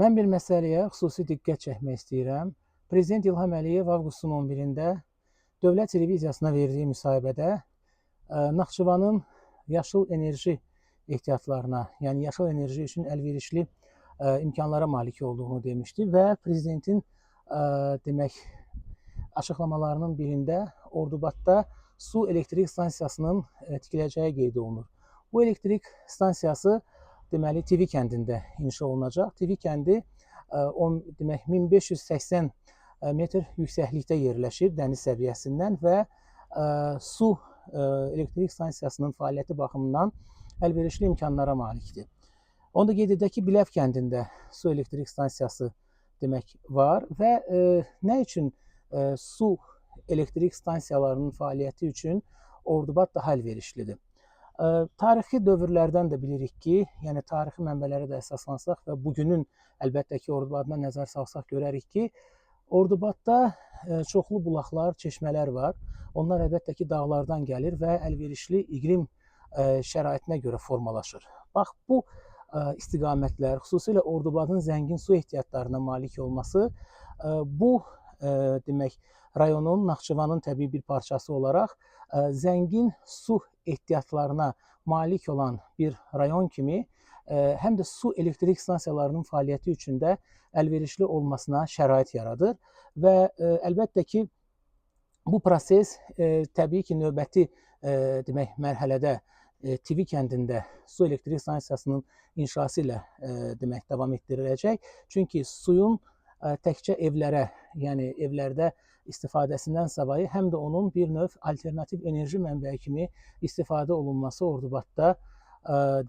Mən bir məsələyə xüsusi diqqət çəkmək istəyirəm. Prezident İlham Əliyev avqustun 11-də dövlət televiziyasına verdiyi müsahibədə Naxçıvanın yaşıl enerji ehtiyatlarına, yəni yaşıl enerji üçün əlverişli imkanlara malik olduğunu demişdi və prezidentin demək açıqlamalarının birində Ordubadda su elektrik stansiyasının tikiləcəyi qeyd olunur. Bu elektrik stansiyası deməli TV kəndində inşa olunacaq. TV kəndi demək 1580 metr yüksəklikdə yerləşir dəniz səviyyəsindən və su elektrik stansiyasının fəaliyyəti baxımından əlverişli imkanlara malikdir. Onu da qeyd edək ki, Biləv kəndində su elektrik stansiyası demək var və nə üçün su elektrik stansiyalarının fəaliyyəti üçün Ordubad daha əlverişlidir? Tarixi dövrlərdən də bilirik ki, yəni tarixi mənbələrə də əsaslansaq və bugünün əlbəttə ki, Ordubadına nəzər salsaq görərik ki, Ordubadda çoxlu bulaqlar, çeşmələr var. Onlar əlbəttə ki, dağlardan gəlir və əlverişli iqlim şəraitinə görə formalaşır. Bax bu istiqamətlər, xüsusilə Ordubadın zəngin su ehtiyatlarına malik olması bu demək rayonun, Naxçıvanın təbii bir parçası olaraq zəngin su ehtiyatlarına malik olan bir rayon kimi həm də su elektrik stansiyalarının fəaliyyəti üçün də əlverişli olmasına şərait yaradır və əlbəttə ki, bu proses təbii ki, növbəti demək mərhələdə TV kəndində su elektrik stansiyasının inşası ilə demək davam etdiriləcək. Çünki suyun təkcə evlərə, yəni evlərdə istifadəsindən savayı həm də onun bir növ alternativ enerji mənbəyi kimi istifadə olunması Ordubadda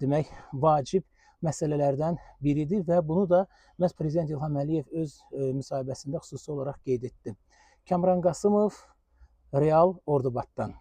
demək vacib məsələlərdən biridir və bunu da məhz Prezident İlham Əliyev öz müsahibəsində xüsusi olaraq qeyd etdi. Kamran Qasımov, Real Ordubaddan.